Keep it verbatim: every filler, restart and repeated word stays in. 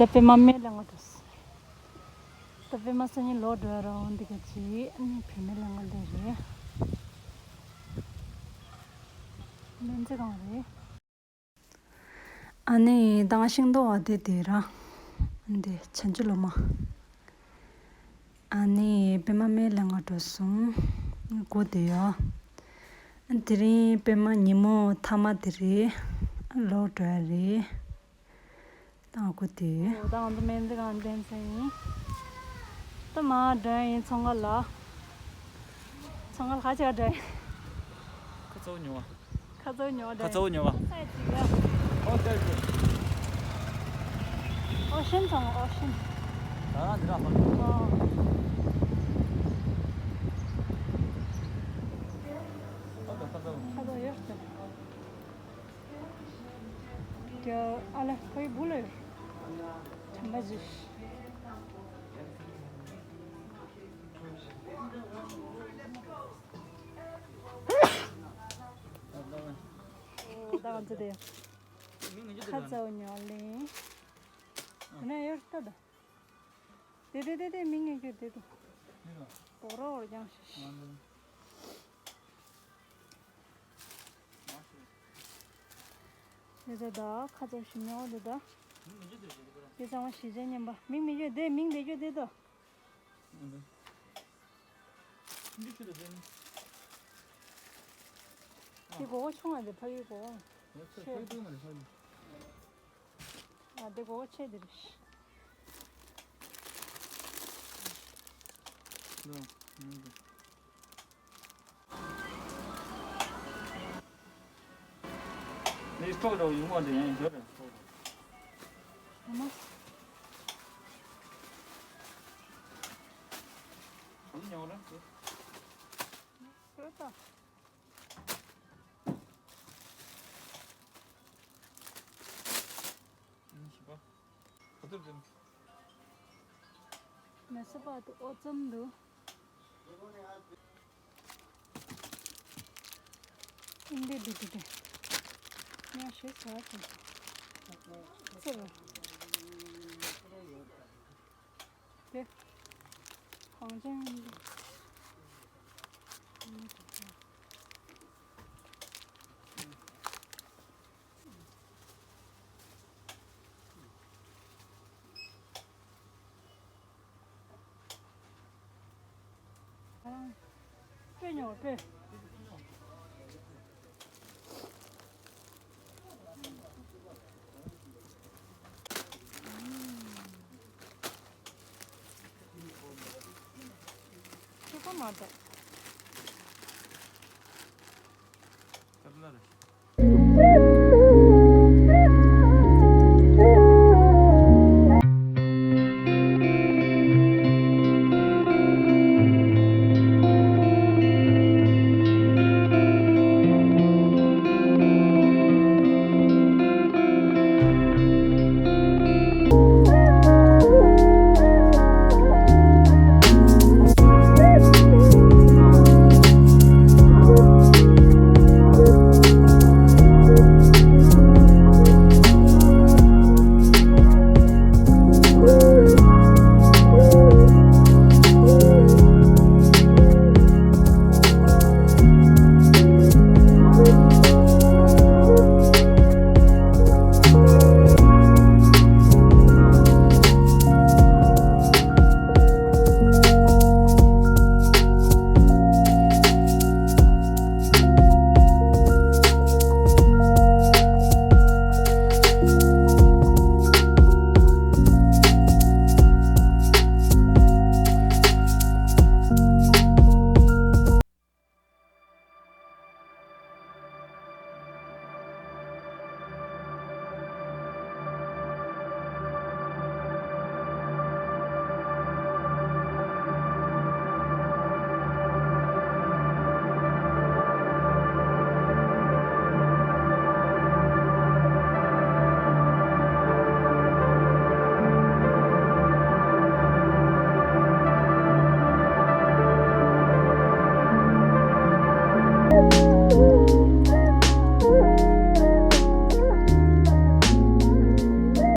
ད་པད་མ་སྨན་བླ་ང་འགྲོ་སོང་། ད་པད་མ་སང་ཉིན་ལོག་འགྲོ་ཡ་ར་འོང་འདི་ག་ཅིག་ཨ་ནི་བུད་མེད་ལ་ང་འདི་རེད། སྨན་རྩིས་ཁང་རེད། ཨ་ནི་ད་ང་ཤིང་ཏོག་བ་དེ་དེ་ར། འདི་བྱང་ཆུབ་ལོ་མ། ཨ་ནི་པད་མ་སྨན་བླ་ང་འགྲོ་སོང་། སྒུག་བསྡད་ཡོད། དེ་རིང་པད་མ་ཉིན་མོ་མཐའ་མ་དེ་རེད། ལོག་འགྲོ་ཡ་རེད། ད་སྒུག་བསྡད་ཡོད། ད་ང་ཚོ་སྨན་རྩིས་ཁང་འགྲོ་ཡིན། ད་མར་འགྲོ་ཡིན་ཚོང་ཁང་ལ། ཚོང་ཁང་ལ་ག་ཅིག་འགྲོ་ཡིན། ཁ་ཚ་བོ་ཉོ་བ། ཁ་ཚ་བོ་ཉོ་བ་ཁ་ཚ་བོ་ཉོ་བ། ཨོ་ཤེན་ཚང་ཨོ་ཤེན། ཨ་འདི་ར་ཧོན། ཨོ། ཁ་ཚ་བོ་ཡོད་ཟེར། ཀྱ་ཨ་ལ་ཁོའི་བུ་ལ་ཡོད། ཁྲམ་པ་ཇི། ད་ང་ཚོ་དེ་ཁ་ཚ་བོ་ཉོ་ལེ། ན་ཡོད་ལྟ་ད། དེ་དེ་དེ་དེ་མིང་ངེས་རྒྱུ་དེ་དེ། པོ་རོ་བར་ཀྱང་ཤི་ཤི། དེ་དེ་ད་ཁ་ཚ་ཞིམ་ཉོ་དེ་ད། དེ་ཚང་མ་ཞི་བྱེད་ཉན་པ་མིང་མི་རྒྱུ་དེ་མིང་དེ་རྒྱུ་དེ་ད། འདི་ཆུ་ལ་ཟེར་ནི། དེ་སྒོ་ཁ་ཆུང་བ་དེ་ཕ་ཡུལ་སྒོ་ཁ། ཕ་ཡུལ་སྒོ་ཁ་མ་རེད་ཕ་ཡུལ། ཨ་དེ་སྒོ་ཁ་ཆེ་དེ་རེད། ལོ། ནི་སྤོག་རོགས་ཡོང་བ་འདི་ཡང་ཡོད་རེད། ཨ་མ། ཁོ་ཉོ་ར་ཁོ། ཁོ་ད། ཨིན་ཤི་པ། ཁོ་ཚོར་དེ། མེ་སོ་པ་དུ་ཨོ་ཙམ་དུ། ཨིན་དེ་དེ་དེ་དེ། ང་ཤེས་ས་ཅི། ཚེ་རུ། དེ། གངས་ཅན་ཨིན་དེ། དཔེ་ཉོ་དཔེ། ཁྱེད་ཀོ་མ་འདུག